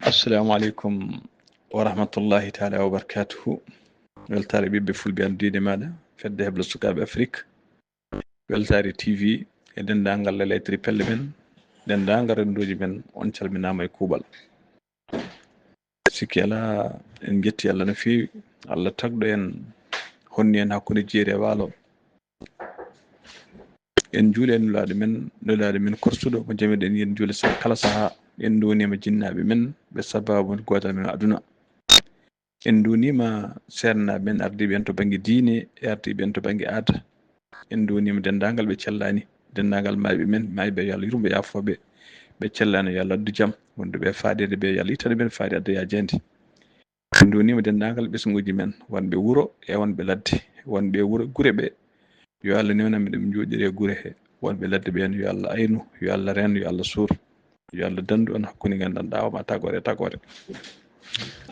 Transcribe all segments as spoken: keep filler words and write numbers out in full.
Assalamu aleykum wa rahmatullahi taala wa barakatuhu. Weltaare ɓiɓɓe fulɓe, am diine maaɗa, fedde heblo sukaaɓe Afrik, weltaare T V, e denndaangal lelaytiri pelle men, denndaangal renndooji men, on calminaama e kuuɓal. Sikki alaa, en njetti Allah no feewi, Allah tagɗo en, honni en hakkunde jeeri e waalo. En njuuli e nulaaɗo men, nulaaɗo men korsuɗo mo jamirɗen yen juule sa-, kala sahaa. En nduwaniima jinnaaɓe men, ɓe sabaabu gootal men aduna. En nduwaniima seernaaɓe men, ardiiɓe en to bannge diine, e ardiiɓe en to bannge aada. En nduwaniima denndaangal ɓe cellaani, denndaangal maayɓe men, maayɓe yo Allah yurmo yaafoo ɓe. Ɓe cellaani yo Allah addu jam, wonduɓe e faadeede ɓe yo Allah ittanu ɓe faade adda yaajeende. En nduwaniima denndaangal ɓesnguuji men, wonɓe wuro e wonɓe ladde, wonɓe wuro, gure ɓe, yo Allah newnan ɓe ɗum njooɗiire gure he. Wonɓe ladde ɓeen, yo Allah aynu, yo Allah reen, yo Allah suur, yo Allah danndu on hakkunde nganndanɗaa hoore maa tagoore e tagoore.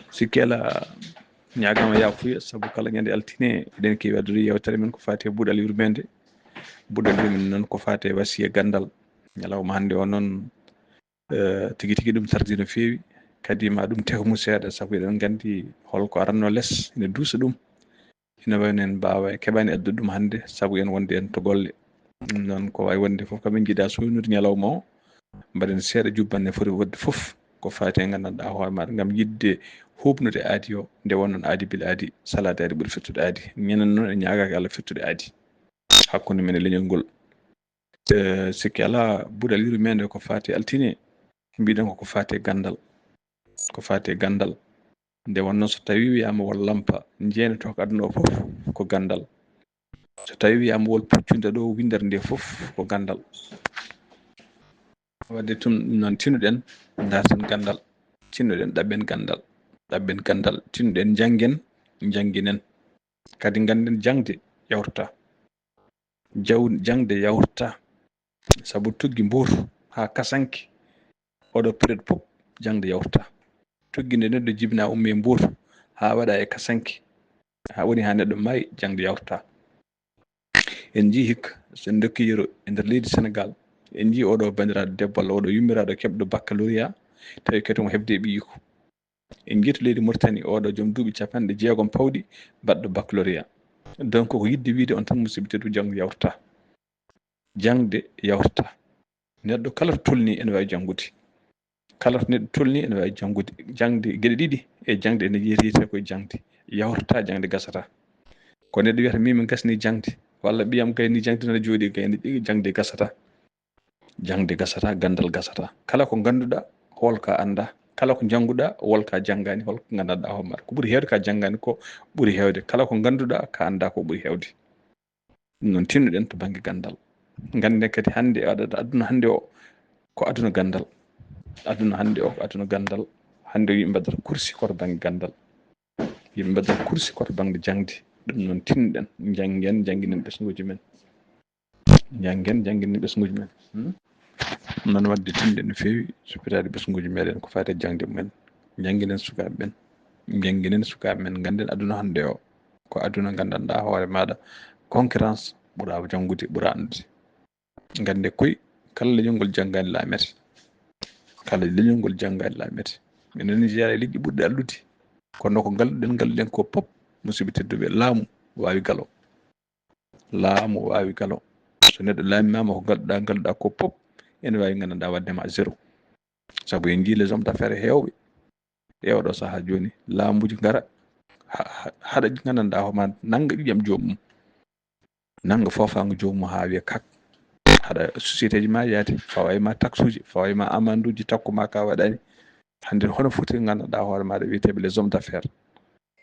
Sikki alaa, ñaagaama yaafuya, sabu kala ñande altine eɗen keewi addude yeewtere men ko faati e buuɗal yurmeende. Buuɗal yurmeende noon ko faati e wasiya ganndal. Ñalawma hannde o noon, eh, tigi tigi ɗum tardii no feewi, kadi ma ɗum tehmu seeɗa, sabu eɗen nganndi hol ko arannoo les ene duusa ɗum. Ina wayi no en mbaawa, en keɓaani addude ɗum hannde, sabu en wonde en to golle. Ɗum noon, ko waawi wonde fof, kam en njiɗaa sooynude ñalawma o, mbaɗen seeɗa jubbanɗe foti waɗde fof, ko faati e nganndanɗaa hoore maaɗa, ngam yiɗde huuɓnude aadi o, nde wonnoon aadi bil aadi, salaade aadi ɓuri firtude aadi. Ñanden noon, en ñaagaaki Allah firtude aadi hakkunde men e leñol ngol. Eh, sikki alaa, buuɗal yurmeende ko faati e altine, mbiɗen ko ko faati e ganndal. Ko faati e ganndal. Nde wonnoo so tawii wiyaama won lampa njeynotooka aduna o fof, ko ganndal. So tawii wiyaama won puccunde ɗo winndere nde fof, ko ganndal. Waɗde tun noon, tinnoɗen ndarten ganndal, tinnoɗen ɗaɓɓen ganndal, ɗaɓɓen ganndal, tinnoɗen njanngen, njannginen. Kadi ngannden jaŋde yawrata. Jaw-, jaŋde yawrata. Sabu tuggi mbotu haa kasanke, oɗo période fof jaŋde yawrata. Tuggi nde neɗɗo jibinaa ummii mbotu haa waɗa e kasanke, haa woni haa neɗɗo maayi, jaŋde yawrata. En njii hikka, so en ndokki yeru e nder leydi Senegaal, en njii oɗo banndiraaɗo debbo walla oɗo yummiraaɗo keɓɗo baccalauréat, tawi kadi omo heɓde e ɓiyiiko. En njii to leydi Mauritanie, oɗo joom duuɓi capanɗe jeegom pawɗi, baɗɗo baccalauréat. Donc, ko yiɗde wiyde on tan, musidɓe tedduɓe, jaŋde yawrata. Jaŋde yawrata. Neɗɗo kala to tolni ene waawi janngude. Kala to neɗɗo tolni ene waawi janngude. Jaŋde geɗe ɗiɗi e jaŋde ene jeetee ko e jaŋde. Yawrata, jaŋde gasata. Ko neɗɗo wiyata, "Min, min gasni jaŋde," walla, "Ɓiyam gayni jaŋde, nana jooɗi gayni," jaŋde gasata. Jaŋde gasata, ganndal gasata. Kala ko ngannduɗaa, hool ka anndaa. Kala ko njannguɗaa, wol ka janngaani, hol ko nganndanɗaa hoore maaɗa. Ko ɓuri heewde ka janngaani ko ɓuri heewde. Kala ko ngannduɗaa, ka anndaa ko ɓuri heewde. Ɗum noon, tinnoɗen to bannge ganndal. Ngannden kadi hannde, ad-, ad-, aduna hannde o ko aduna ganndal. Aduna hannde o ko aduna ganndal. Hannde yimɓe mbaɗata kursi ko to bannge ganndal. Yimɓe mbaɗata kursi ko to bannge jaŋde. Ɗum noon, tinnoɗen, njanngen, njannginen ɓesnguuji men. Njanngen, njannginen ɓesnguuji men. Hmm? Noon waɗde tinnoɗen no feewi suppitaade ɓesnguuji meɗen ko faati e jaŋde mumen. Njannginen sukaaɓe ɓen. Njannginen sukaaɓe men. Ngannden aduna hannde o ko aduna nganndanɗaa hoore maaɗa, concurrence ɓuraa janngude, ɓuraa anndude. Ngannde koy, kala leñol ngol janngaani laamete. Kala leñol ngol janngaani laamete. Minen jeyaa e leƴƴi ɓurɗi alɗude. Kono ko ngalluɗen, ngalluɗen ko pop, musidɓe tedduɓe, laamu waawi galo. Laamu waawi galo. So neɗɗo laamimaama ko ngalluɗaa, ngalluɗaa ko pop, ene waawi nganndanɗaa waɗde ma zéro. Sabu en njii les hommes d'affaires heewɓe e oɗo sahaa jooni, laamuuji ngara, ha-, ha-, haɗa nganndanɗaa hoore ma, nannga ƴiiƴam joomum. Nannga foofaango joomum haa wiya kak. Haɗa société ji ma yaade, fawa e ma taxe uji, fawa e ma amande uji, takku ma ka waɗaani. Hannde hono foti nganndanɗaa hoore maaɗa wiyeteeɓe les hommes d'affaires.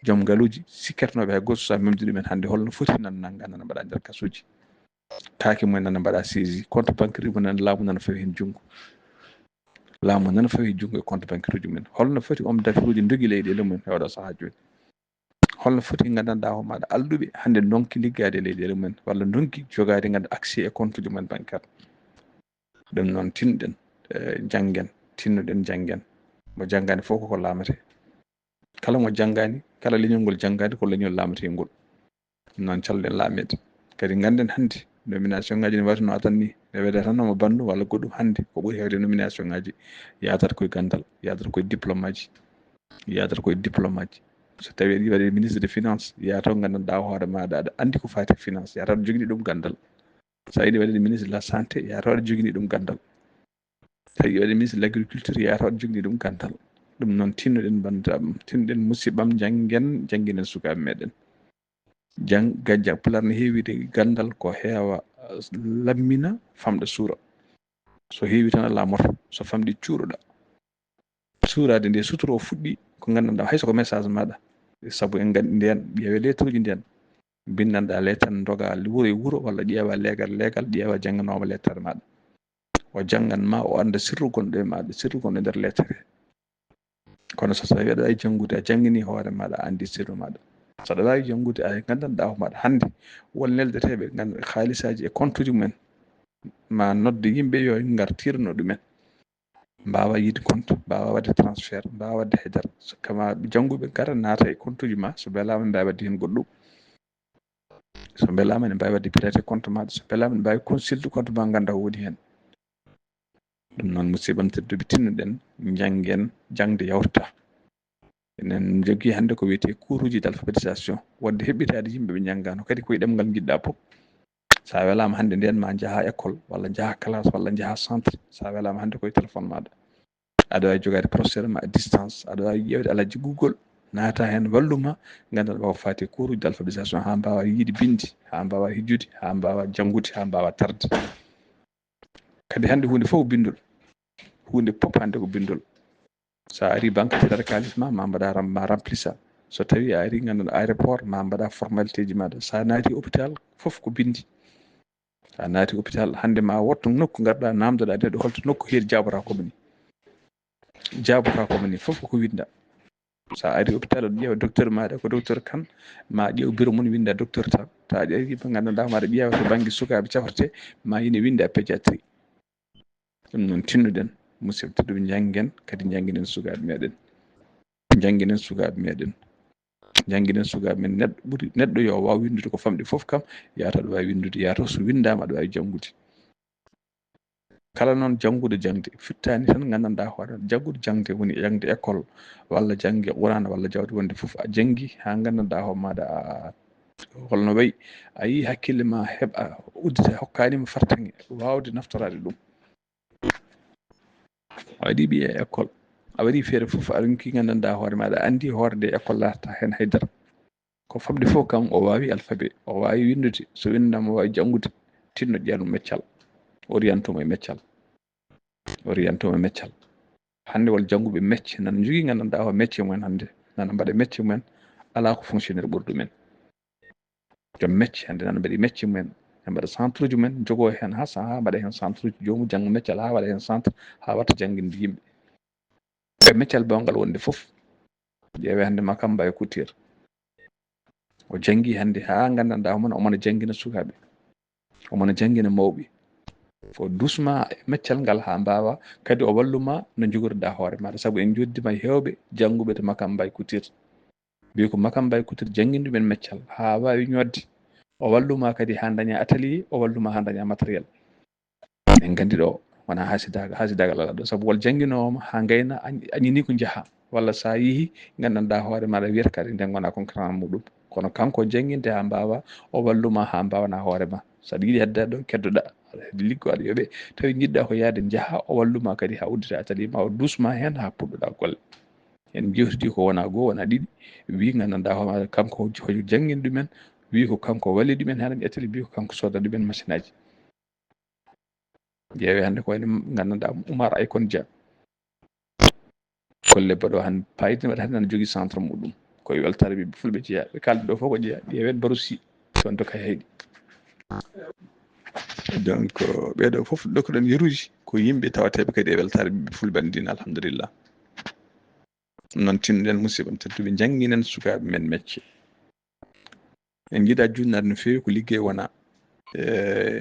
Joom ngaluuji sikkertonooɓe hay gooto so a memdi ɗumen hannde, holno foti nan nannga nana mbaɗa nder kasuuji. Kaake mumen nana mbaɗa saisi, compte bancaire mumen nana laamu nana fawi heen junngo. Laamu nana fawi junngo e compte bancaire uji mumen. Holno foti homme d'affaires uji ndogi leyɗeele mumen e oɗo sahaa jooni? Holno foti nganndanɗaa hoore maaɗa alɗuɓe hannde ndonki liggaade e leyɗeele mumen walla ndonki jogaade nganndu accès e compte uji mumen bancaire? Ɗum noon tinnoɗen, eh, njanngen, tinnoɗen njanngen. Mo janngaani fof koko laamete. Kala mo janngaani, kala leñol ngol janngaani, ko leñol laametee ngol. Ɗum noon calɗen laameede. Kadi ngannden hannde nomination ngaji ne wayi no adan ni, Ɓe weɗa tan omo banndum walla goɗɗum. Hannde ko ɓuri heewde nomination ngaji yaadat koye ganndal, yaadat koye diplôme aji, yaadat koye diplôme aji. So tawi aɗa yiɗi waɗe ministre de finance, yaa taw nganndanɗaa hoore maaɗa aɗa anndi ko faati e finance, yaa taw aɗa jogini ɗum ganndal. So a yiɗi waɗe ministre de la santé, yaa taw aɗa jogini ɗum ganndal. So a yiɗi waɗe ministre de l'agriculture, yaa taw aɗa jogini ɗum ganndal. Ɗum noon, tinnoɗen banndiraaɓe am, tinnoɗen musiɓɓe am, njanngen, njannginen sukaaɓe meɗen. Jang gajja pular no heewide ganndal ko heewa, eh, lammina, famɗa, suura. So heewi tan alaa moto, so famɗi cuuroɗa. Suuraade nde suturo o fuɗɗi ko nganndanɗaa hay so ko message maaɗa. Sabu en nganndi ndeen ƴeewe lettre uji ndeen. Binndanɗaa lettre ndoga wuro e wuro walla ƴeewa leegal leegal ƴeewa jannganoowo lettre maaɗa. O janngan ma o annda sirru gonɗo e maaɗa, sirru gonɗo e nder lettre. Kono so tawii aɗa waawi janngude, a janngini hoore maaɗa, a anndi sirru maaɗa. So aɗa waawi janngude, a nganndanɗaa hoore maaɗa. Hannde won neldateeɓe nganndu haalisaaji e compte uji mumen, ma nodde yimɓe yo ngar tirno ɗumen. Mbaawa yiide compte, mbaawa waɗde transfert, mbaawa waɗde haydara. So kama jannguɓe ngara naata e compte uji ma, so mbelaama mbaawi waɗde heen goɗɗum. So mbelaama ene mbaawi waɗde pirate compte maaɗa, so mbelaama ene mbaawi consulte compte ma, ngannda ko woni heen. Ɗum noon, musiɓɓe am tedduɓe, tinnoɗen, njanngen, jaŋde yawta. Enen njogii hannde ko wiyetee kuuruuji d'alphabétisation, waɗde heɓɓitaade yimɓe ɓe njanngaano, kadi ko e ɗemngal njiɗɗaa fof. So a welaama hannde ndeen, ma njaha école, walla njaha classe, walla njaha centre. So a welaama hannde ko e téléphone maaɗa. Aɗa waawi jogaade professeur ma à distance, aɗa waawi ƴeewde alhaji Google, naata heen, wallu ma, nganndanɗaa ko faati e kuuruuji d'alphabétisation, haa mbaawa yiide binndi, haa mbaawa hijjude, haa mbaawa janngude, haa mbaawa tarde. Kadi hannde huunde fof ko binndol. Huunde fof hannde ko binndol. So a ari banque, tirata kaalis ma, ma mbaɗa ram-, ma remplisa. So tawii a ari nganndanɗaa aéroport, ma mbaɗa formalité ji maaɗa. So a naati hôpital, fof ko binndi. So a naati hôpital, hannde ma wotto nokku ngarɗa, naamndoɗa neɗɗo holto nokku heedi jaabotaako mo ni. Jaabotaako mo ni, fof ko winnda. So a ari hôpital, aɗa ƴeewa docteur maaɗa, ko docteur Kan, ma ƴeew bureau mum, winnda docteur Tan. So a ari ɓe nganndanɗaa maaɗa ƴeewa to bannge sukaaɓe cafrete, ma ine winnda pédiatrie. Ɗum noon, tinnoɗen, musiɓɓe tedduɓe, njanngen, kadi njannginen sukaaɓe meɗen. Njannginen sukaaɓe meɗen. Njannginen sukaaɓe men. Neɗɗo ɓuri, neɗɗo yo waaw winndude ko famɗi fof kam, yaa taw aɗa waawi winndude, yaa taw so winndaama aɗa waawi janngude. Kala noon janngude jaŋde, fittaani tan nganndanɗaa hoore, janngude jaŋde woni jaŋde école, walla jaŋde Qur'aana, walla jawdi wonde fof a janngi haa nganndanɗaa hoore maaɗa, a, holno wayi, a yii hakkille ma heɓa uddita, hokkaani mo fartaŋŋe waawde naftoraade ɗum. A waɗi ɓiye école, a waɗi feere fof, a ronki nganndanɗaa hoore maaɗa, a anndi hoore nde école laatata heen haydara. Ko famɗi fof kam, o waawi alphabet, o waawi winndude, so winndaama o waawi janngude, tinno ƴeewa mo meccal, orienté mo e meccal. Orienté mo e meccal. Hannde wol jannguɓe mecce, nana njogii nganndanɗaa o mecce mumen hannde, nana mbaɗa mecce mumen, alaa ko fonctionnaire ɓuri ɗumen. Joom mecce hannde nana mbaɗi mecce mumen, ɓe mbaɗa centre uji mumen, njogoo heen haa sa-, haa mbaɗa heen centre uji, joomu janngo meccal haa waɗa heen centre, haa watta jannginde yimɓe. Ɓe meccal bawngal wonde fof. Ƴeewee hannde Makamba e Couture. O janngi hannde haa nganndanɗaa homo, omo na janngina sukaaɓe. Omo na janngina mawɓe. Ko doucement e meccal ngal haa mbaawa, kadi o wallu ma no njogorɗaa hoore maaɗa. Sabu en njooɗdi ma e heewɓe jannguɓe to Makamba e Couture. Mbiyi ko Makamba e Couture janngini ɗumen meccal haa waawi ñootde. O wallu ma kadi haa ndañaa atelier, o wallu ma haa ndañaa matériel. En nganndi ɗo, wonaa haasidaagal, haasidaagal alaa ɗo. Sabu wol jannginoowo ma haa ngayna, añ-, añini ko njaha. Walla so a yehi, nganndanɗaa hoore maaɗa wiyata kaari nden wonaa concurrent muɗum. Kono kanko jannginte haa mbaawa, o wallu ma haa mbaawanaa hoore ma. So aɗa yiɗi heddaade ɗo, keddoɗaa. Aɗa yiɗi liggo, aɗa yoɓe. Tawi njiɗɗaa ko yahde njaha, o wallu ma kadi haa uddita atelier ma, o doucement heen haa puɗɗoɗaa golle. En njewtidii ko wonaa goo, wonaa ɗiɗi. Wii nganndanɗaa hoore maaɗa, kanko hojo janngini ɗumen, wii ko kanko walli ɗumen heen e atelier, wii ko kanko soodani ɗumen machine aji. Ƴeewee hannde ko wayno nganndanɗaa Umar Aykon Dia. Golle baɗo hannde paayɗe waɗa hannde nana jogii centre muɗum. Ko e weltaare ɓiɓɓe fulɓe jeyaa. Ɓe kaaldi ɗo fof ko jeyaa. Ƴeewee Barusi toon to Kayhayɗi. Donc, ɓeeɗo fof dokkuɗen yeruuji ko yimɓe tawateeɓe kadi e weltaare ɓiɓɓe fulɓe anndina, alhamdulillah. Noon tinnoɗen musiɓɓe tedduɓe, njannginen sukaaɓe men mecce. En njiɗaa juutnaade no feewi ko liggey wonaa. E,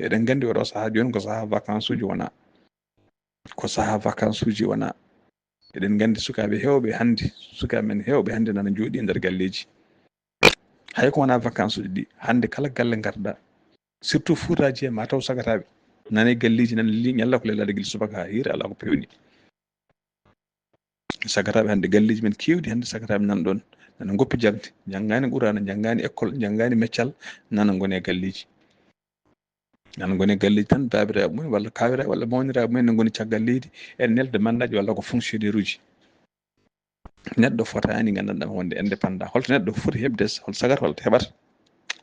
eɗen nganndi oɗo sahaa jooni ko sahaa vacances uji wonaa. Ko sahaa vacances uji wonaa. Eɗen nganndi sukaaɓe heewɓe hannde, sukaaɓe men heewɓe hannde nana njooɗii e nder galleeji. Hay ko wonaa vacances uji ɗi, hannde kala galle ngarɗaa, surtout Fuutaaji en, ma taw sagataaɓe. Nane galleeji nan li ñalla ko lelaade gila subaka haa hiira, alaa ko pewni. Sagataaɓe hannde, galleeji men keewɗi hannde, sagataaɓe nan ɗoon, nana ngoppi jaŋde, njanngaani Quraana, njanngaani école, njanngaani meccal, nana ngoni e galleeji. Nana ngoni e galleeji tan, baabiraaɓe mumen walla kaawiraaɓe walla mawniraaɓe mumen ne ngoni caggal leydi, ene nelda mandaaji walla ko fonctionnaire uji. Neɗɗo fotaani, nganndanɗaa, wonde indépendant. Holto neɗɗo foti heɓde, hol sagata, holto heɓata?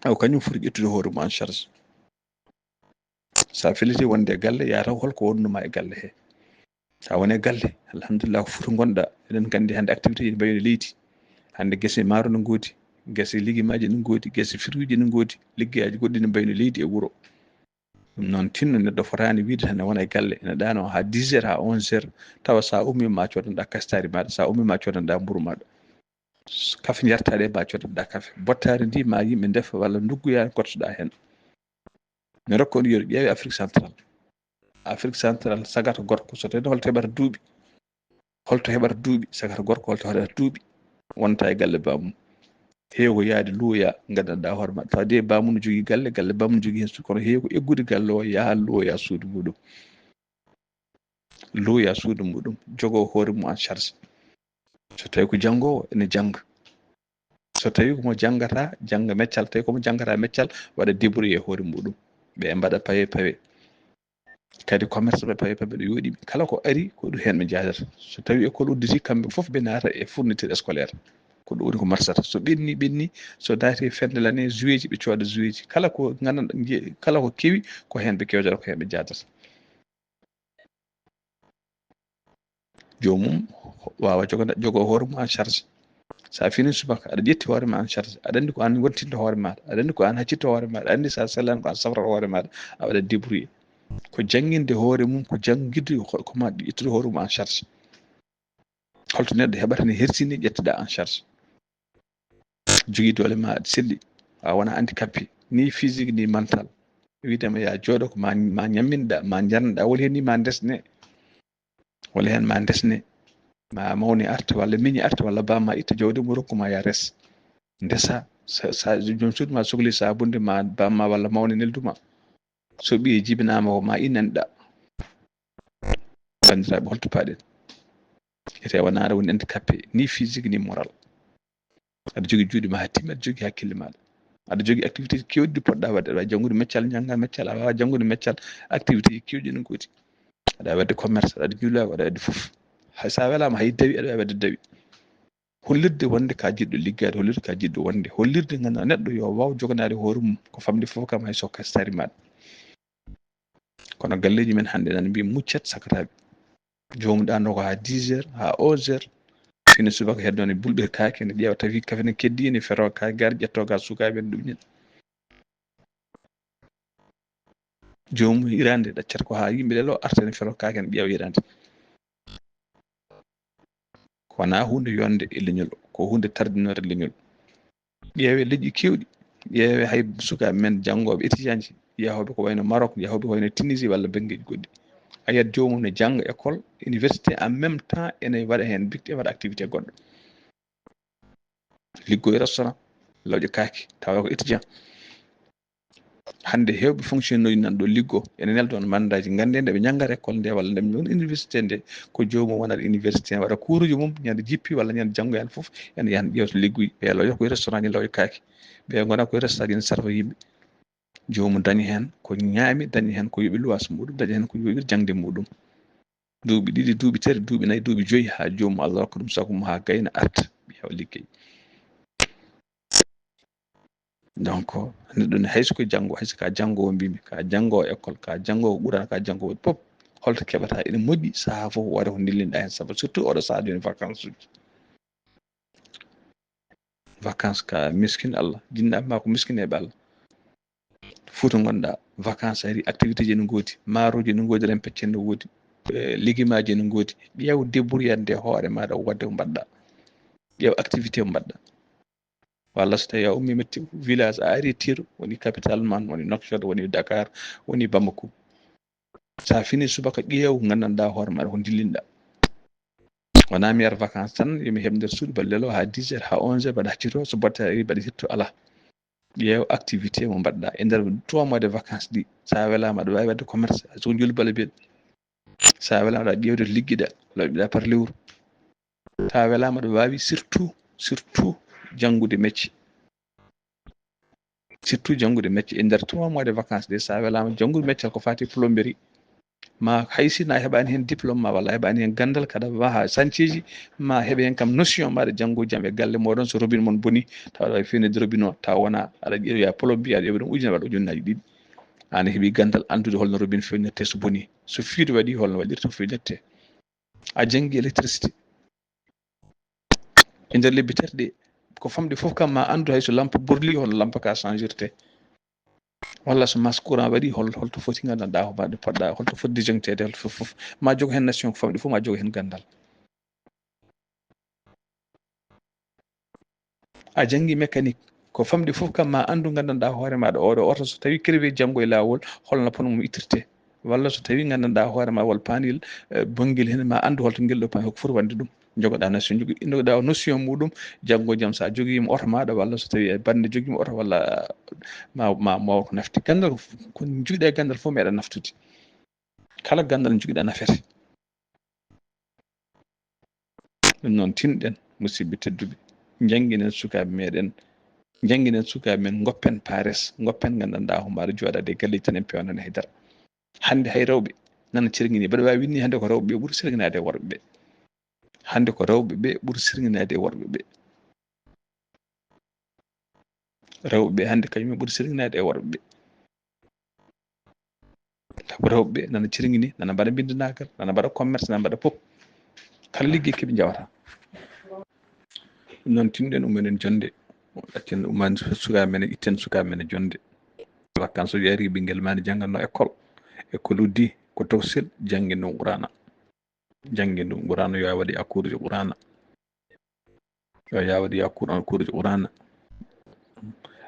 Aw, kañum foti ƴettude hoore mum en charge. So a felliti wonde e galle, yaa taw holko wonnuma e galle he. So a woni e galle, alhamdulillah, ko foti ngonɗa. Eɗen nganndi hannde activité ji ne mbayi no leydi. Hannde gese maaro ne ngoodi, gese ligimaaji ne ngoodi, gese fruitji ne ngoodi, liggeyaaji goɗɗi ne mbayi no leydi e wuro. Ɗum noon, tinno neɗɗo fotaani wiide tan ne wona e galle, ene ɗaano haa dix heures, haa onze heures, tawa so a ummii ma coodanɗa kastaari maaɗa, so a ummii ma coodanɗa mburu maaɗa. Kafe njartaɗe ma coodanɗa kafe. Bottaari ndi ma yimɓe ndefa walla ndugguya kottoɗa heen. Mi rokka on yeru, ƴeewe Afrique Central. Afrique Central, sagata gorko, so tawii holto heɓata duuɓi? Holto heɓata duuɓi? Sagata gorko, holto heɓata duuɓi? Wonta e galle baamum. Heewi ko yaade luuya, nganndanɗaa hoore ma. Tawa de baamum no jogii galle, galle baamum no jogii heen suudu, kono heewi ko eggude galle o, yaha luuya suudu muɗum. Luuya suudu muɗum, jogoo hoore mum en charge. So tawii ko janngoowo, ene jannga. So tawii ko mo janngata, jannga meccal. Tawi ko mo janngata meccal, waɗa débrouiller e hoore muɗum. Ɓe mbaɗa pawe pawe. Kadi commerce ɓe pawe pawe ɗo yooɗi. Kala ko ari, ko ɗum heen ɓe njaadata. So tawii école udditi, kamɓe fof ɓe naata e fourniture scolaire. Ko ɗum woni ko marsata. So ɓenni, ɓenni, so naati e fende lane, jouetji, ɓe cooda jouetji. Kala ko nganndanɗaa, nje-, kala ko kewi, ko heen ɓe kewjata, ko heen ɓe njaadata. Joomum waawa jogana, jogoo hoore mum en charge. So a finii subaka, aɗa ƴetti hoore ma en charge. Aɗa anndi ko aan wontinta hoore maaɗa. Aɗa anndi ko aan haccitto hoore maaɗa. Aɗa anndi so a sellaani ko aan safrata hoore maaɗa. A waɗa débrouiller. Ko jannginde hoore mum, ko jannginde ko, ko ma ƴettude hoore mum en charge. Holto neɗɗo heɓata ne hersini ƴettuɗa en charge? Jogii doole ma aɗa selli, a wona handicapé, ni physique ni mental. Wiidema ya jooɗo ko ma, ma ñamminɗa, ma njarneɗa, woni heen ni ma ndesne. Woni heen ma ndesne. Ma mawni arta walla miñi arta walla bamma itta jawdi mum rokku ma ya res. Ndesa, sa, sa joom suudu ma sokli sabunde ma bamma walla mawni nelduma. So ɓiye jibinaama ko ma inanɗa. Banndiraaɓe, holto paɗen? Ete wona aɗa woni handicapé, ni physique, ni moral. Aɗa jogii juuɗe ma haa timmi, aɗa jogii hakkille maaɗa. Aɗa jogii activité keewɗi ɗi poɗɗa waɗde. Aɗa waawi janngude meccal, njannga meccal. Aɗa waawi janngude meccal, activité keewɗi ene ngoodi. Aɗa waawi waɗde commerce, aɗa juula, aɗa waɗde fof. Hay so a welaama, hay dawi, aɗa waawi waɗde dawi. Hollirde wonde ka jiɗɗo liggaade, hollirde ka jiɗɗo wonde, hollirde ngannduɗaa neɗɗo yo waaw joganaade hoore mum ko famɗi fof kam, hay so kastaari maaɗa. Kono galleeji men hannde nana mbiya muccet sakataaɓe. Joomum ɗaanoo ko haa dix heures, haa onze heures. Fini subaka heddo ne bulɓe kaake, ne ƴeewa tawi kafe ne keddi, ne fero kaake, gar ƴetto ga sukaaɓe en ɗum ñin. Joomum hiraande ɗaccata ko haa yimɓe lelo arta ne fero kaake, ne ƴeewa hiraande. Ko wonaa huunde yonde e leñol, ko huunde tardinoore leñol. Ƴeewe leƴƴi keewɗi, ƴeewe hay sukaaɓe men janngooɓe étudiantji, yahooɓe ko wayno Maroc, yahooɓe ko wayno Tunisie walla banngeeji goɗɗi. A yiyat joomum ne jannga école, université, en même temps ene waɗa heen big, ene waɗa activité goɗɗo. Liggo e restaurant, lawƴa kaake, tawa ko étudiant. Hannde heewɓe fonctionnaire nan ɗo liggo, ene nelda on mandaaji, nganndee nde ɓe njanngat école nde walla nde ɓe njanngat université nde, ko joomum wonata université, waɗa kuuruuji mum, ñande jippi walla ñande janngo heen fof, ene yaha ene ƴeewta ligguy, ɓe lawƴa koye restaurant ji, lawƴa kaake, ɓe ngona koye restaurant ji, ene sarfa yimɓe. Joomum daña heen ko ñaami, daña heen ko yoɓi luwaas muɗum, daña heen ko yoɓi jaŋde muɗum. Duuɓi ɗiɗi, duuɓi tati, duuɓi nayi, duuɓi joyi, haa joomum Allah rokka ɗum sago mum, haa gayna arta, ɓe heɓa liggey. Donc, neɗɗo ne, hay so ko janngo, hay so ka janngoowo, mbimi, ka janngoowo école, ka janngoowo Qur'an, ka janngoowo pop, holto keɓata? Ene moƴƴi sahaa fof waɗa ko ndillinɗa heen, sabu surtout oɗo sahaa jooni vacances uji. Vacances ka miskin Allah, jinnaaɓe ma ko miskineeɓe Allah. Foti ngonɗa, vacances ari, activité ji ene ngoodi, maaroji ene ngoodi, ren pecce ene woodi, eh, ligimaji ene ngoodi. Ƴeew débrouillande hoore maɗa, waɗde ko mbaɗɗa. Ƴeew activité ko mbaɗɗa. Walla so tawi a ummi metti village, a ari Tiro, woni capital man, woni Nouakchott, woni Dakar, woni Bamako. Sa fini subaka, ƴeew nganndanɗa hoore maɗa ko dillinɗa. Wona mi yar vacances tan, yomi heɓ nder suudu mbaɗa lelo haa dix heures, haa onze heures, mbaɗa haccito, so botte ari mbaɗa hitto, ala. Ƴeew activité mo mbaɗɗa e nder trois mois de vacances ɗi. Sa welama aɗa wawi wadde commerce, so joli bala biyeɗa. Sa welama aɗa ƴeewde to liggiɗa, lawƴiɗa par lewru. Sa welama aɗa wawi surtout, surtout janngude métier. Surtout janngude métier e nder trois mois de vacances ɗe, sa welama janngude métier ko fati plomberie. Ma hay si na heɓani hen diplôme ma walla heɓani hen gandal, kaɗa waha sancieji, ma heɓe hen kam notion maɗa janngo jam e galle moɗon. So robine mon boni, tawa aɗa wawi fewnede robine o, tawa wona aɗa ƴeewa plombier, aɗa ƴeewa ɗum ujunere, waɗa ujunnaji ɗiɗi. An a heɓi gandal andude holno robine fewnirte so boni, so fiido waɗi holno waɗirte fewnirte. A janngi électricité. E nder lebbi tati ɗe, ko famɗi fof kam ma andu hay so lampe burli, hono lampe ka changirte. Walla so mas courant waɗi, hol-, holto foti gandanɗa ko mbaɗde poɗɗa, holto foti disjonctede, holto fof, fof. Ma jogo hen notion ko famɗi fof, ma jogo hen gandal. A janngi mécanique, ko famɗi fof kam ma anndu, nganndanɗaa hoore maaɗa, oɗo oto so tawii crevé janngo e laawol, holno pneu mum ittirtee? Walla so tawii nganndanɗaa hoore ma wol panel, eh, bonngel heen, ma anndu holto ngel ɗo panel, hoko foti waɗde ɗum. Njogoɗaa notion, njogi-, njogoɗaa notion muɗum, janngo jam so a jogiima oto maaɗa, walla so tawii a bannde jogiima oto, walla ma, ma, ma ko nafti. Ganndal ko f-, ko njogiɗaa e ganndal fof meeɗa naftude. Kala ganndal njogiɗaa nafete. Ɗum noon, tinɗen, musidɓe tedduɓe, njannginen sukaaɓe meɗen, njannginen sukaaɓe men, ngoppen pares, ngoppen nganndanɗaa homaare jooɗaade e galleeji tan en peewnani hay dara. Hannde hay rewɓe nana cerngini, mbaɗa waawi winni hannde ko rewɓe ɓe ɓuri sernginaade e worɓe ɓe. Hannde ko rewɓe ɓe ɓuri sernginaade e worɓe ɓe. Rewɓe ɓe hannde kañum en ɓuri sernginaade e worɓe ɓe. Sabu rewɓe ɓe nana cirngini, nana mbaɗa mbinndanagal, nana mbaɗa commerce, nana mbaɗa fof. Kala liggey keɓe njawata. Ɗum noon, tinɗen, ummoɗen jonnde. Accen ummaani sukaaɓe men, itten sukaaɓe men e jonnde. Vacances uji ari, ɓinngel ma ne jannganno école. École uddi, ko tokosel, janngin ɗum Qur'aana. Janngin ɗum Qur'aana, yo a waɗi a cours de Qur'aana. Yo a waɗi a cours, a cours de Qur'aana.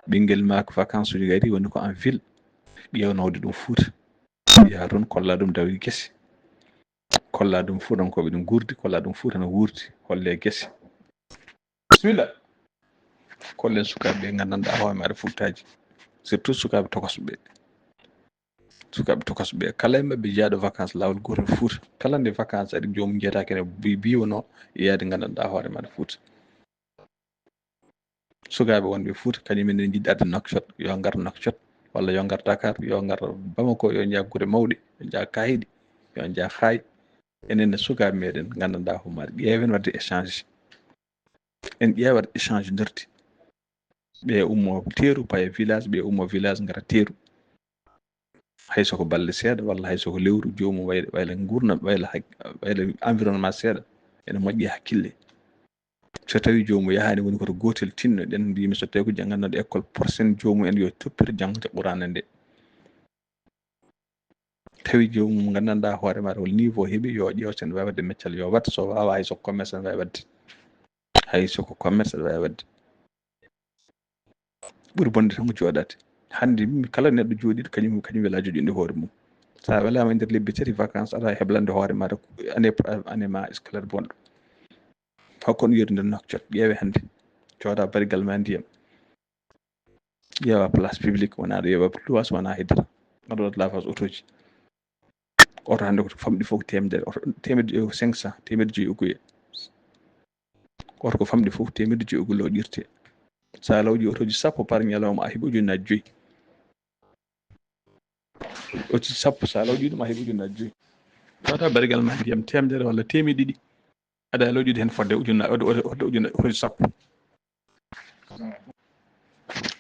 Ɓinngel ma ko vacances uji gari woni ko en ville. Ƴeewnode ɗum Fuuta. Yaha toon kolla ɗum dawri gese. Kolla ɗum Fuutankooɓe ɗum guurdi, kolla ɗum Fuuta no wuurdi, holle gese. Bismilla. Kollen sukaaɓe ɓe nganndanɗaa hoore maɗa futtaaji. Surtout sukaaɓe tokosɓe ɓe. Sukaaɓe tokosɓe ɓe, kala e maɓɓe jeyaaɗo vacances laawol gootol Fuuta. Kala nde vacances ari, joomum jeyata kene bi-, biiwano yaade nganndanɗaa hoore maɗa Fuuta. Sukaaɓe wonɓe Fuuta, kañum en ne njiɗi arde Nouakchott, yo ngar Nouakchott, walla yo ngar Dakar, yo ngar Bamako, yo njaha gure mawɗe, yo njaha Kaahiɗi, yo njaha Haay. Enen ne sukaaɓe meɗen nganndanɗaa homaare, ƴeewen waɗde échange. En ƴeewa waɗde échange nderti. Ɓe ummo teeru, paye village, ɓe ummo village, ngara teeru. Hay so ko balɗe seeɗa, walla hay so ko lewru, joomum wayla, wayla nguurndam, wayla hak-, wayla environnement seeɗa, ene moƴƴi hakkille. So tawii joomum yahaani, woni koto gootel, tinno-ɗen, mbiymi so tawii ko janngannoɗo école, porsen joomum en yo toppir jaŋde Qur'aana nde. Tawi joomum nganndanɗaa hoore maaɗa hol niveau heɓi, yo ƴeew so ene waawi waɗde meccal, yo waɗ, so waawaa hay so ko commerce ene waawi waɗde. Hay so ko commerce ene waawi waɗde. Ɓuri bonde tan ko jooɗaade. Hannde mi kala neɗɗo jooɗiiɗo kañum, kañum welaa joƴƴinde hoore mum. So a welaama e nder lebbi tati vacances, aɗa heblande hoore maaɗa année, année ma scolaire bonɗo. Taw kon yiyde nder Nouakchott, ƴeewe hannde. Cooda barigal ma ndiyam. Ƴeewa place publique, wona aɗa ƴeewa luwaas, wona hay dara. Aɗa waɗa lavage otoji. Oto hannde ko famɗi fof ko teemedere, oto teemedde joyi ko cinq cents, teemedde joyi uguye. Oto ko famɗi fof teemedde joyi uguye lawƴirte. So a lawƴi otoji sappo par ñalawma, a heɓi ujunnaaji joyi. Otoji sappo, so a lawƴi ɗum, a heɓi ujunnaaji joyi. Tawata barigal ma ndiyam teemedere walla teemeɗɗe ɗiɗi. Aɗa lawƴude heen fodde ujunna-, fodde ujunna-, fodde ujunna-, fodde sappo.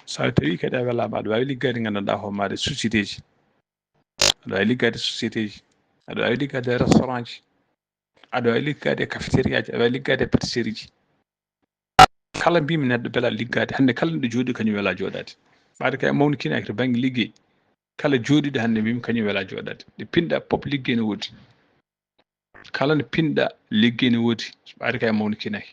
So a tawii kadi a welaama, aɗa waawi liggaade nganndanɗaa homaade société ji. Aɗa waawi liggaade société ji. Aɗa waawi liggaade restaurant ji. Aɗa waawi liggaade cafétéria ji. Aɗa waawi liggaade pâtisserie ji. Kala mbiymi neɗɗo belaa liggaade. Hannde kala neɗɗo jooɗi kañum welaa jooɗaade. Ɓaade kay mawnikinaaki to bannge liggey. Kala jooɗiiɗo hannde mbiymi kañum welaa jooɗaade. Ɗo pinɗa pop liggey no woodi. Kala nde pinɗa liggey ne woodi, so ɓaade kay mawnikinaaki.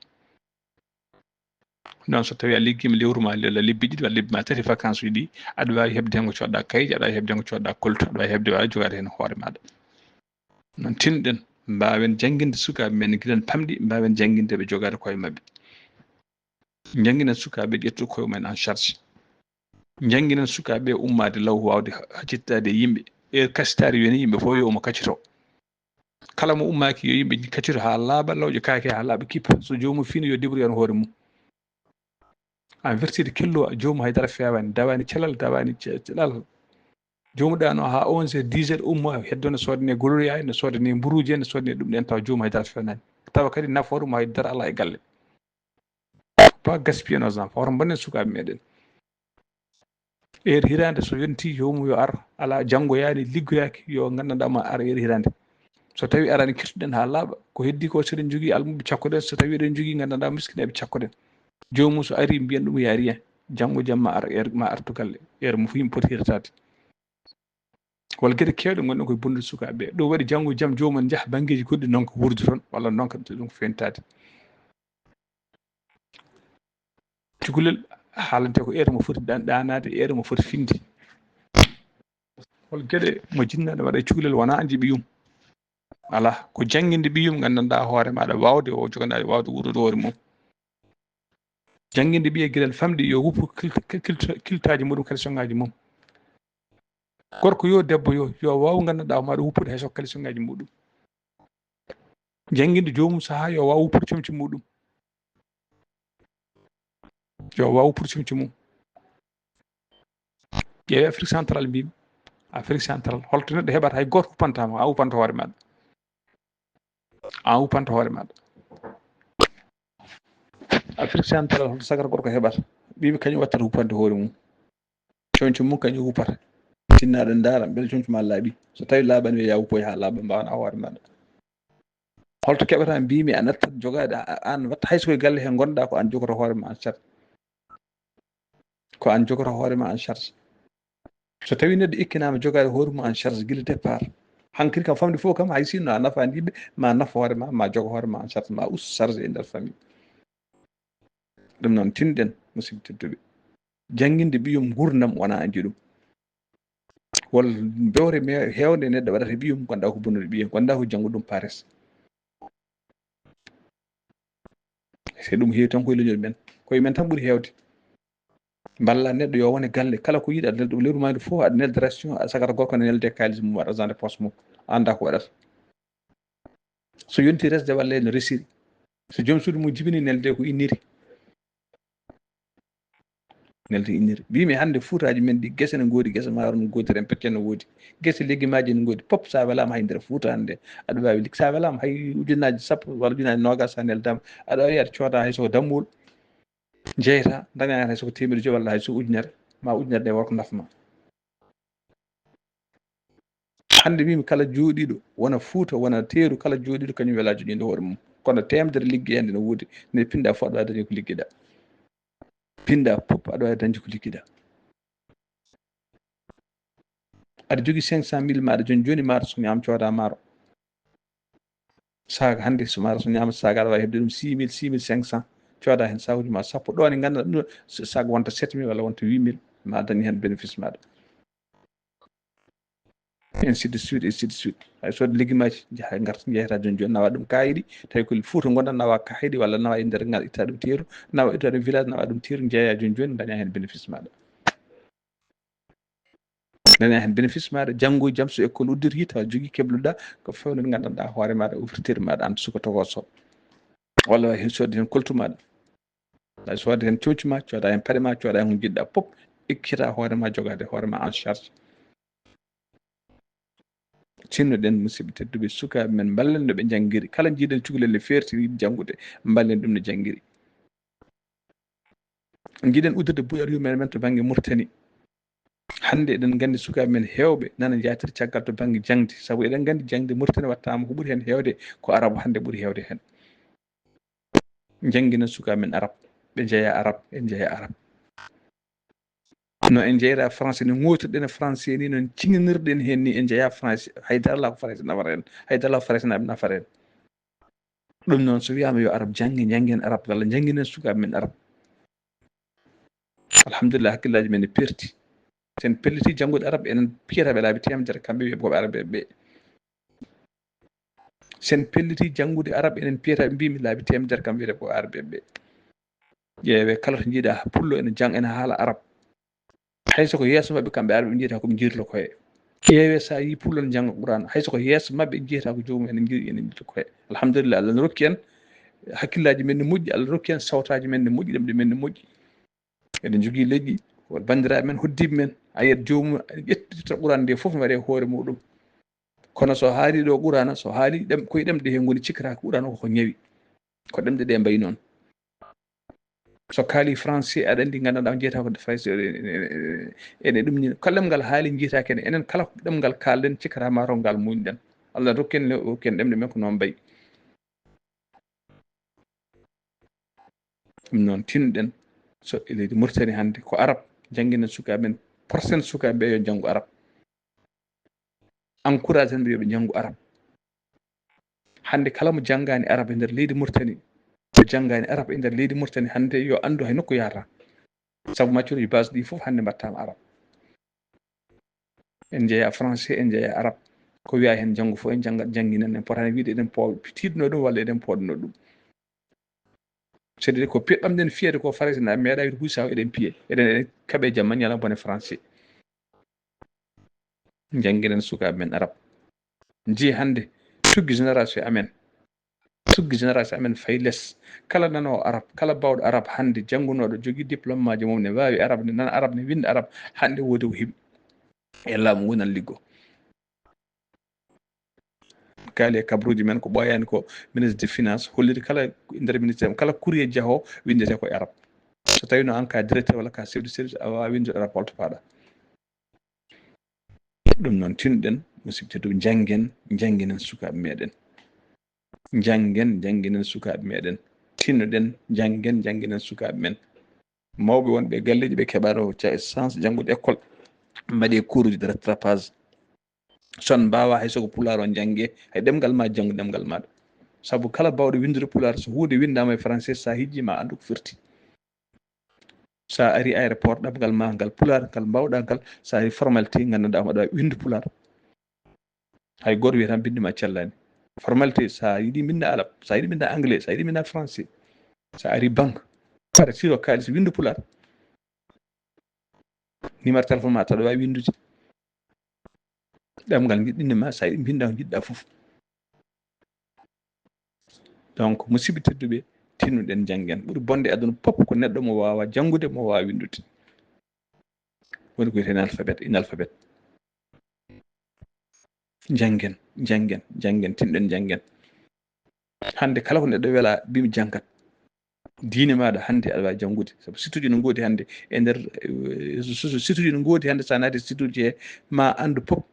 Noon so tawii a liggiima lewru ma, walla lebbi ɗiɗi, walla lebbi ma tati, vacances uji ɗi, aɗa waawi heɓde heen ko coodɗa kayit, aɗa waawi heɓde heen ko coodɗa koltu, aɗa waawi heɓde, waawi jogaade heen hoore maaɗa. Noon tinɗen, mbaawen jannginde sukaaɓe men, giɗen pamɗi, mbaawen jannginde ɓe jogaade koye maɓɓe. Njannginen sukaaɓe, ƴettu koye mumen en charge. Njannginen sukaaɓe ɓe ummaade law, waawde ha-, haccittaade e yimɓe. E kasitaari woni yimɓe fof yo omo kaccito. Kala mo ummaaki yo yimɓe kaccito haa laaɓa, lawƴa kaake haa laaɓa kippa. So joomum fiino yo débrouille hoore mum. En vertu de kello, joomum haydara feewaani, dawaani calal, dawaani ce-, calal. Joomum ɗaano haa onze heures, dix heures, ummo, heddo ne soodane gloria, ne soodane mburuuje, ne soodane ɗum ɗen, tawa joomum haydara feewaani. Tawa kadi nafoore mum haydara alaa e galle. Pas gaspiller nos enfants. Hoto mbannen sukaaɓe meɗen. Heure hiraande so yonti, joomum yo ar. Alaa janngoyaani, liggoyaaki, yo nganndanɗaa ma ar heure hiraande. So tawi araani, kirtuɗen haa laaɓa. Ko heddi ko, so eɗen njogii almuɓɓe, cakkoɗen. So tawi eɗen njogii nganndanɗaa miskineeɓe, cakkoɗen. Joomum so ari, mbiyen ɗum, y a rien. Janngo jam ma ar, heure ma artu galle. Heure mo fo yimɓe poti hirtaade. Walla geɗe keewɗe ngonɗen koye bonnude sukaaɓe ɓe. Ɗum waɗi janngo jam joomum njaha banngeeji goɗɗi, noon ko wuurdude toon, walla noon ko ɗum ko fewnitaade. Cukalel haalante ko heure mo foti ɗan-, ɗaanaade, heure mo foti finde. Hol geɗe mo jinnaaɗo waɗa e cukalel wonaa anndi ɓiyum? Alaa, ko jannginde ɓiyum, nganndanɗaa hoore maaɗa, waawde o jogandaade, waawde wuurdude hoore mum. Jannginde ɓiye geɗel famɗi, yo woppu kil-, kil-, kil-, kiltaaji muɗum, kalsonŋaaji mum. Gorko yo, debbo yo, yo waaw nganndanɗaa maaɗa woppude hay so kalsonŋaaji muɗum. Jannginde joomum sahaa yo waaw woppude comci muɗum. Yo waaw woppude comci mum. Ƴeewe Afrique Central mbiimi. Afrique Central, holto neɗɗo heɓata hay gooto woppantaa ma, a woppanto hoore maaɗa. A woppanto hoore maaɗa. Afrique Central, holto sagar gorko heɓata? Mbiimi kañum wattata wuppande hoore mum. Comci mum kañum wuppata. Tinnaaɗo ndaara, mbele comci ma laaɓi. So tawi laaɓaani, wiya yaa woppoy haa laaɓa, mbaawnaa hoore maaɗa. Holto keɓata? Mbiimi a nattat jogaade, a, a, aan watta hay so ko e galle he ngonɗaa, ko aan jogoto hoore ma en charge. Ko aan jogoto hoore ma en charge. So tawi neɗɗo ikkinaama jogaade hoore mum en charge gila départ, hankadi kam famɗi fof kam, hay sinno a nafaani yimɓe, ma naf hoore ma, ma jogo hoore ma en charge, ma us charge e nder famille. Ɗum noon, tinɗen, musidɓe tedduɓe. Jannginde ɓiyum nguurndam wonaa anndi ɗum. Wol bewre me-, heewnde neɗɗo waɗata ɓiyum, gonda ko bonnude ɓiyum, gonda ko janngo ɗum pares. Se ɗum heewi tan koye leñol men, koye men tan ɓuri heewde. Mballa neɗɗo yo wone galle, kala ko yiɗa, aɗa nelda ɗum lewru maydu fof, aɗa nelda ration, a sagata gorko ne nelde kaalis mum, waɗa argent de poche mum, annda ko waɗata. So yonti resde walla no resiri. So joom suudu mum jibini, nelde ko inniri. Nelde inniri. Mbiimi hannde Fuutaaji men ɗi, gese ne ngoodi, gese maaro ne ngoodi, rempecce ne woodi. Gese legimaaji ne ngoodi. Pop, sa welaama hay nder Fuuta hannde, aɗa waawi lik-, sa welaama hay ujunnaaji sappo walla ujunnaaji noogaas, sa neldaama, aɗa waawi aɗa cooda hay so ko dammuwol. Jeyta, daña heen hay so ko teemedde joyi walla hay so ujunere, ma ujunere ɗe worko nafma. Hannde mbiimi kala jooɗiiɗo, wona Fuuta, wona teeru, kala jooɗiiɗo kañum welaa joƴƴinde hoore mum. Kono teemedere liggeende no woodi, nde pinɗa fof aɗa waawi dañde ko liggeɗaa. Pinɗa fof aɗa waawi dañde ko liggeɗaa. Aɗa jogii cinq cent mille maaɗa jooni jooni, maaɗa so ñaam cooda maaro. Sac hannde so maaɗa so ñaama sac aɗa waawi heɓde ɗum six mille, six mille cinq cents. Cooda heen sakuuji ma sappo. Ɗo ne ngannduɗaa ɗum ɗo, so sac wonta sept mille walla wonta huit mille, ma dañi heen bénéfice maaɗa. Ainsi de suite, ainsi de suite. Hay soodde legimaaji, njaha ngarta, njeyata jooni jooni, nawa ɗum kaayiɗi, tawi ko Fuuta ngonɗaa, nawa kaayiɗi walla nawa e nder ngal, itta ɗum teeru, nawa itta ɗum village, nawa ɗum teeru, njeeya jooni jooni, daña heen bénéfice maaɗa. Daña heen bénéfice maaɗa, janngo e jam so école udditoyi, tawa jogii kebluɗaa, ko fewndo nganndanɗaa hoore maaɗa, ouverture maaɗa, aan suka tokooso. Walla wawi heen soodde heen koltu maaɗa. Aɗa sooda heen coñci ma, cooda heen paɗe ma, cooda heen ko njiɗɗaa fof, ekkita hoore ma, jogaade hoore ma en charge. Tinnoɗen, musidɓe tedduɓe, sukaaɓe men, mballen no ɓe njanngiri. Kala njiiɗen cukalel ne feerti yiɗi janngude, mballen ɗum no janngiri. Njiɗen uddirde buɗal yumere men to bannge Mauritanie. Hannde eɗen nganndi sukaaɓe men heewɓe nana njaatiri caggal to bannge jaŋde, sabu eɗen nganndi jaŋde Mauritanie wattaama ko ɓuri heen heewde ko Arabu hannde ɓuri heewde heen. Njannginen sukaaɓe men Arab, ɓe njeya Arab, en njeya Arab. No en njeyra Français, no ngootirɗen e Français ni, noon ciŋŋinirɗen heen ni, en njeya Français. Hay dara alaa ko Français nafata en, hay dara alaa ko Français na-, nafata en. Ɗum noon, so wiyaama yo Arab jannge, njanngen Arab, walla njannginen sukaaɓe men Arab. Alhamdulillah, hakkillaaji men ne perti. Sen pelliti janngude Arab, enen piyata ɓe laabi teemedere, kamɓe wiya ko ɓe Arab ɓe. Sen pelliti janngude Arab, enen piyata ɓe, mbiimi laabi teemedere, kamɓe wiyata ko Arab ɓe. Ƴeewe kala to njiiɗa pullo ene jang-, ene haala Arab. Hay so ko yeeso maɓɓe kamɓe arɓe, ɓe njiyata ko ɓe njirlo koye. Ƴeewe so a yii pullo ne jannga Qur'aana, hay so ko yeeso maɓɓe njiyata ko joomum en njiri, en njirlo koye. Alhamdulillah, Allah ne rokki en hakkillaaji men ne moƴƴi, Allah rokki en sawtaaji men ne moƴƴi, ɗemɗe men ne moƴƴi. Eɗen njogii leƴƴi, won banndiraaɓe men, hoddiiɓe men, a yiyat joomum ƴettita Qur'aana nde fof ne waɗe hoore muɗum. Kono so haali ɗo Qur'aana, so haali ɗem-, koye ɗemɗe he ngoni, cikkata ko Qur'aana ko ko ñawi. Ko ɗemɗe ɗe mbayi noon. So kaali français, aɗa anndi, nganndanɗaa, on jeyata ko français, e, e, e, e ɗum ni, kala ɗemngal haali, njiyata kene. Enen kala ɗemngal kaalɗen, cikkata ma rongal muñɗen. Allah rokki en, rokki en ɗemɗe men ko noon mbayi. Ɗum noon, tinɗen, so e leydi Mauritanie hannde, ko arab, jannginen sukaaɓe men, porsen sukaaɓe ɓe yo njanngu arab. Encourage en ɓe yo ɓe njanngu arab. Hannde kala mo janngaani arab e nder leydi Mauritanie, mo janngaani arab e nder leydi Mauritanie hannde, yo anndu hay nokku yahata. Sabu maccuɗo base ɗi fof hannde mbaɗtaama arab. En njeya français, en njeya arab. Ko wiya heen janngo fof en jannga, jannginen, en potaani wiide eɗen po-, tiiɗno ɗum walla eɗen poɗno ɗum. C'est-à-dire ko piɗɗam ɗen fiyede ko, Farayse na meeɗa wiide huusa, eɗen piye, eɗen, eɗen kaɓe jamma ñalawma bone français. Jannginen sukaaɓe men arab. Njii hannde tuggi génération amen. Tuggi génération amen fayi les. Kala nanoowo arab, kala baawɗo arab hannde, janngunooɗo, jogii diplôme maajo mum, ne waawi arab, ne nana arab, ne winnda arab, hannde woodi ko heɓi. E laamu ngu nan liggo. Kaali e kabruuji men ko ɓooyaani ko ministre de finance holliri kala nder ministère, kala courrier jaho winndete ko e arab. So tawii no aan ka directeur walla ka chef de service, a waawaa winndude arab, holto paaɗa? Ɗum noon, tinɗen, musidɓe tedduɓe, njanngen, njannginen sukaaɓe meɗen. Njanngen, njannginen sukaaɓe meɗen. Tinnoɗen, njanngen, njannginen sukaaɓe men. Mawɓe wonɓe e galleeji, ɓe keɓaano ca-, chance janngude école, mbaɗe cours de rattrapage. So on mbaawaa hay so ko pulaar on njannge, hay ɗemngal ma janngu ɗemngal maaɗa. Sabu kala baawɗo winndude pulaar, so huunde winndaama e français, so a hijjii ma anndu ko firti. So a ari aéroport, ɗemngal ma ngal pulaar, ngal mbaawɗaa ngal, so a ari formalité, nganndanɗaa omo aɗa waawi winndu pulaar. Hay gooto wiyata binndi ma cellaani. Formalité, so a yiɗi mbinnda arab, so a yiɗi mbinnda anglais, so a yiɗi mbinnda français, so a ari banque, aɗa siro kaalis, winndu pulaar. Numéro téléphone ma, aɗa waawi winndude. Ɗemngal njiɗɗinde ma, so a yiɗi mbinnda ko njiɗɗaa fof. Donc, musidɓe tedduɓe, tinnuɗen, njanngen. Ɓuri bonde e aduna fof ko neɗɗo mo waawaa janngude, mo waawaa winndude. Woni ko wiyetee analphabète, inalphabète. Njanngen, njanngen, njanngen, tinɗen, njanngen. Hannde kala ko neɗɗo welaa, mbiimi janngat. Diine maaɗa hannde aɗa waawi janngude. Sabu site uji no ngoodi hannde e nder, eh, so, so, site uji no ngoodi hannde, so a naati site uji he, ma anndu fof.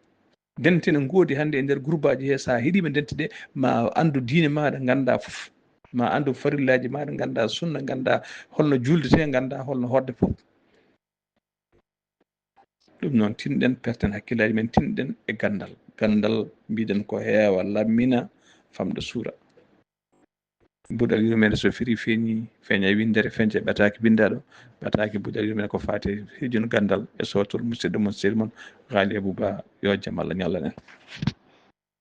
Dente no ngoodi hannde e nder groupe aji he, so a heɗiima dente ɗe, ma anndu diine maaɗa, nganndaa fof. Ma anndu farillaaji maaɗa, nganndaa sunna, nganndaa holno juuldetee, nganndaa holno hoɗde fof. Ɗum noon, tinɗen, perten hakkillaaji men, tinɗen e ganndal. Ganndal, mbiɗen ko heewa, lammina, famɗa, suura. Buuɗal yurmeende so firi feeñi, feeña winndere, feeña ɓataake binndaaɗo, ɓataake buuɗal yurmeende ko faati hijjun ganndal e sootul musidɗo mon, sehil mon, Ghali Abou Ba, yo jam Allah ñallan en.